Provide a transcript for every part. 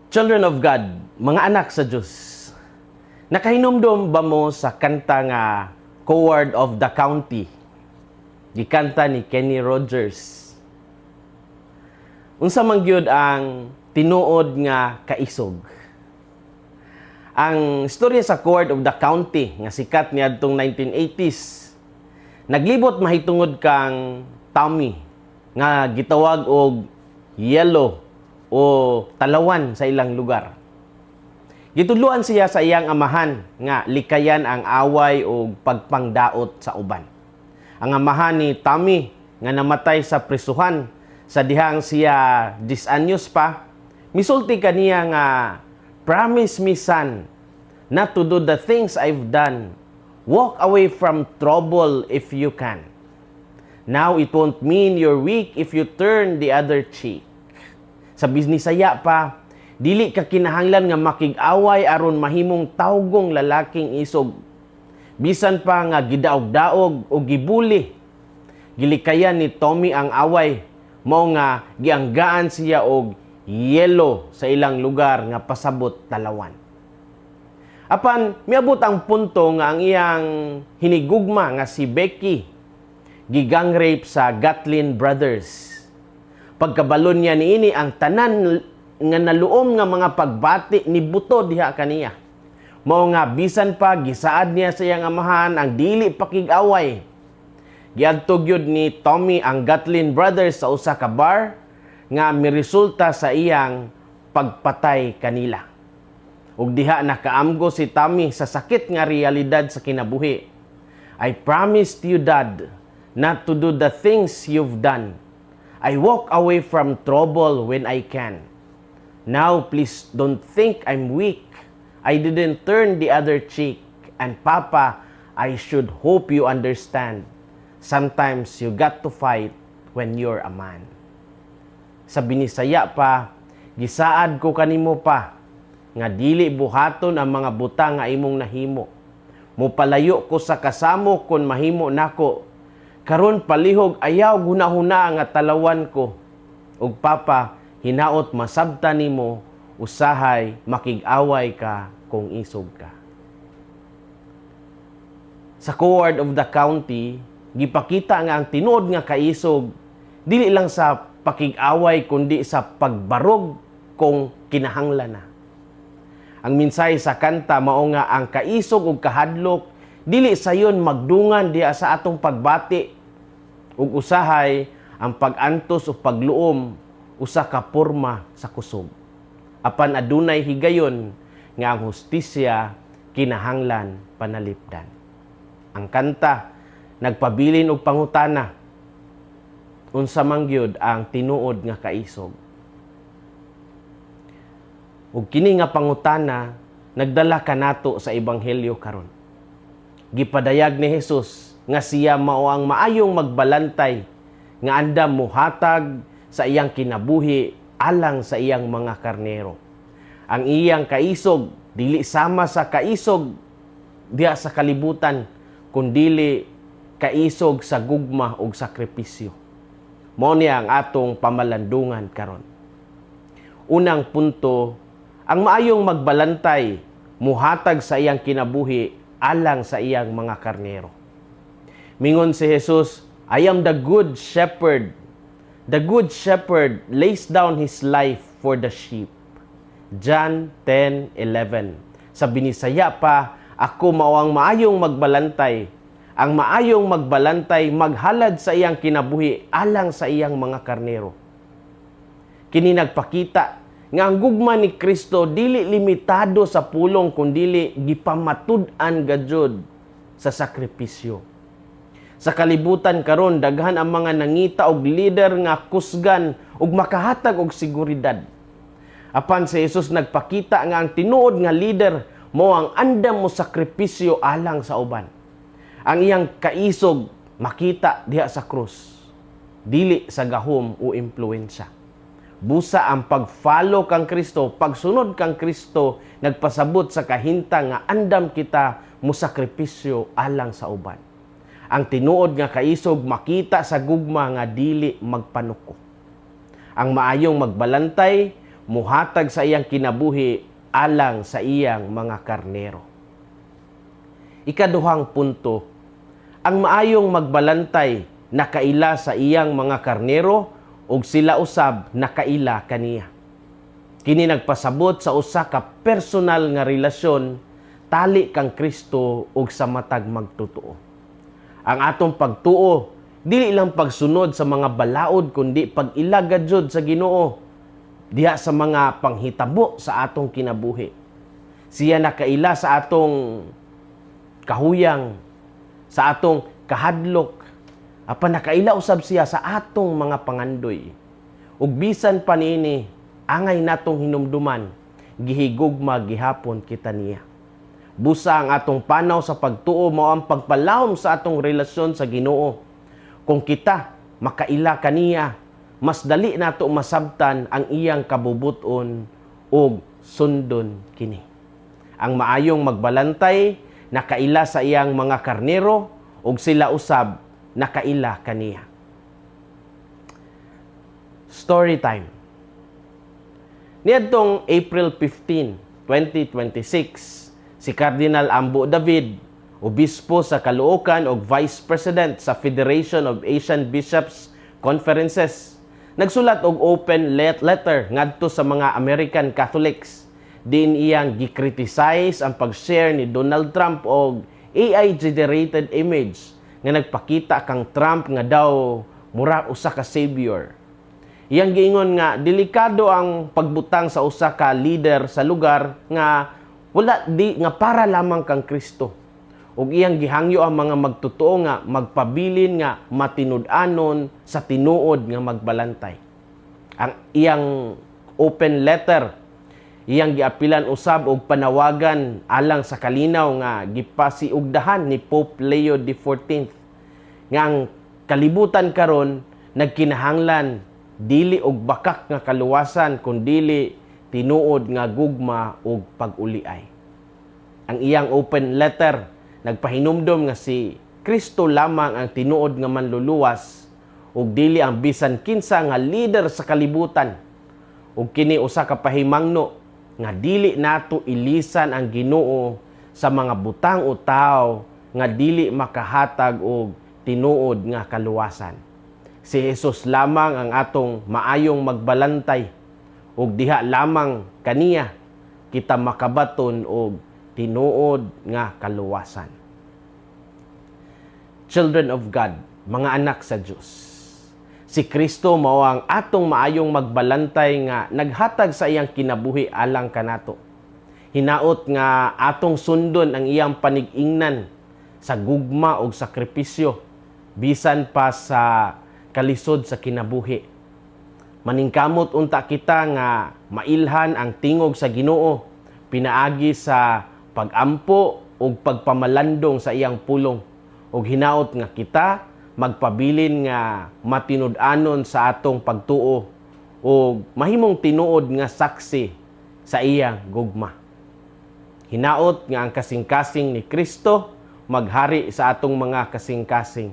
Children of God, mga anak sa Diyos, nakahinumdom ba mo sa kanta nga "Coward of the County"? Gikanta ni Kenny Rogers. Unsa man gyud ang tinuod nga kaisog? Ang istorya sa "Coward of the County" nga sikat niadtong 1980s, naglibot mahitungod kang Tommy nga gitawag og Yellow o Talawan sa ilang lugar. Gitudloan siya sa iyang amahan nga likayan ang away o pagpangdaot sa uban. Ang amahan ni Tommy nga namatay sa prisuhan sa dihang siya 10 anyos pa, misulti kaniya nga, "Promise me, son, not to do the things I've done. Walk away from trouble if you can. Now it won't mean you're weak if you turn the other cheek." Sa Binisaya pa, dili ka kinahanglan nga makig-away aron mahimong tawgong lalaking isog. Bisan pa nga gidaog-daog o gibuli, gilikayan ni Tommy ang away, mao nga gianggaan siya og Yellow sa ilang lugar nga pasabot Talawan. Apan miabot ang punto nga ang iyang hinigugma nga si Becky gigang rape sa Gatlin Brothers. Pagkabalon niya niini, ang tanan nga naluom nga mga pagbati ni buto diha kaniya. Mao nga bisan pa gisaad niya sa iyang amahan ang dili pakig-away, giadto gyud ni Tommy ang Gatlin Brothers sa usa ka bar nga miresulta sa iyang pagpatay kanila. Ug diha nakaamgo si Tommy sa sakit nga realidad sa kinabuhi. "I promised you, Dad, not to do the things you've done. I walk away from trouble when I can. Now, please don't think I'm weak. I didn't turn the other cheek. And Papa, I should hope you understand. Sometimes you got to fight when you're a man." Sa Binisaya pa, gisaad ko kanimo, Pa, nga dili buhaton ang mga butang nga imong nahimo. Mopalayo ko sa kasamo kon mahimo nako. Karon palihog ayaw hunahuna nga talawan ko. Ug Papa, hinaot masabtan nimo, usahay makig-away ka kung isog ka. Sa "Coward of the County", gipakita nga ang tinuod nga kaisog dili lang sa pakig-away kundi sa pagbarog kung kinahanglan na. Ang mensahe sa kanta mao nga ang kaisog ug kahadlok dili sayon magdungan diha sa atong pagbati ug usahay ang pag-antos o pagluom usa ka porma sa kusog. Apan adunay higayon nga ang hustisya kinahanglan panalipdan. Ang kanta nagpabilin og pangutana: unsa man gyud ang tinuod nga kaisog? Ug kini nga pangutana nagdala kanato sa ebanghelyo karon. Gipadayag ni Jesus nga siya mao ang maayong magbalantay nga andam muhatag sa iyang kinabuhi alang sa iyang mga karnero. Ang iyang kaisog dili sama sa kaisog diha sa kalibutan, kundili kaisog sa gugma ug sakripisyo. Mao ni ang atong pamalandungan karon. Unang punto, ang maayong magbalantay muhatag sa iyang kinabuhi alang sa iyang mga karnero. Mingon si Jesus, "I am the good shepherd. The good shepherd lays down his life for the sheep." John 10:11. Sa Binisaya pa, ako mao ang maayong magbalantay. Ang maayong magbalantay maghalad sa iyang kinabuhi alang sa iyang mga karnero. Kini nagpakita nga ang gugma ni Kristo dili limitado sa pulong kundili gipamatud-an gajud sa sakripisyo. Sa kalibutan karon, daghan ang mga nangita og leader nga kusgan ug makahatag og seguridad. Apan si Jesus nagpakita nga ang tinuod nga leader mao ang andam mo sakripisyo alang sa uban. Ang iyang kaisog makita diha sa krus, dili sa gahom o impluwensya. Busa ang pag-follow kang Kristo, pagsunod kang Kristo, nagpasabot sa kahintang nga andam kita mo sakripisyo alang sa uban. Ang tinuod nga kaisog makita sa gugma nga dili magpanuko. Ang maayong magbalantay, muhatag sa iyang kinabuhi alang sa iyang mga karnero. Ikaduhang punto, ang maayong magbalantay nakaila sa iyang mga karnero ug sila usab nakaila kaniya. Kini nagpasabot sa usa ka personal nga relasyon tali kang Kristo ug sa matag magtotoo. Ang atong pagtuo dili lang pagsunod sa mga balaod kundi pag-ilagad jud sa Ginoo diha sa mga panghitabo sa atong kinabuhi. Siya nakaila sa atong kahuyang, sa atong kahadlok, apan nakaila usab siya sa atong mga pangandoy. Ug bisan pa niini, angay natong hinumduman, gihigugma gihapon kita niya. Busa ang atong panaw sa pagtuo mao ang pagpalawom sa atong relasyon sa Ginoo. Kung kita makaila kaniya, mas dali nato masabtan ang iyang kabubuton ug sundon kini. Ang maayong magbalantay nakaila sa iyang mga karnero ug sila usab nakaila kaniya. Story time. Niadtong April 15, 2026, si Cardinal Ambo David, obispo sa Caloocan ug Vice President sa Federation of Asian Bishops Conferences, nagsulat og open letter ngadto sa mga American Catholics diin iyang gi-criticize ang pag-share ni Donald Trump og AI generated image nga nagpakita kang Trump nga daw mura usa ka savior. Iyang giingon nga delikado ang pagbutang sa usa ka leader sa lugar nga wala di nga para lamang kang Kristo. Ug iyang gihangyo ang mga magtotoo nga magpabilin nga matinud-anon sa tinuod nga magbalantay. Ang iyang open letter, iyang giapilan usab og panawagan alang sa kalinaw nga gipasiugdahan ni Pope Leo XIV nga ang kalibutan karon nagkinahanglan dili og bakak nga kaluwasan kundili tinuod nga gugma ug pag-uliay. Ang iyang open letter nagpahinumdom nga si Kristo lamang ang tinuod nga manluluwas ug dili ang bisan kinsa nga leader sa kalibutan, ug kini usa ka pahimangno nga dili nato ilisan ang Ginoo sa mga butang o tawo nga dili makahatag og tinuod nga kaluwasan. Si Jesus lamang ang atong maayong magbalantay ug diha lamang kaniya kita makabaton og tinuod nga kaluwasan. Children of God, mga anak sa Dios. Si Kristo mao ang atong maayong magbalantay nga naghatag sa iyang kinabuhi alang kanato. Hinaot nga atong sundon ang iyang panig-ingnan sa gugma ug sakripisyo bisan pa sa kalisod sa kinabuhi. Maningkamot unta kita nga mailhan ang tingog sa Ginoo pinaagi sa pagampo ug pagpamalandong sa iyang pulong, ug hinaot nga kita magpabilin nga matinud-anon sa atong pagtuo ug mahimong tinuod nga saksi sa iyang gugma. Hinaot nga ang kasing-kasing ni Kristo maghari sa atong mga kasing-kasing.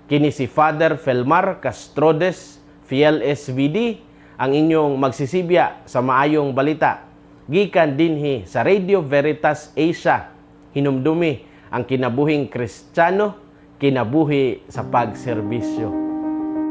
Kini si Father Felmar Castrodes, Fiel SVD, ang inyong magsisibya sa maayong balita. Gikan dinhi sa Radio Veritas Asia. Hinumdumi ang kinabuhing Kristiyano, kinabuhi sa pagserbisyo.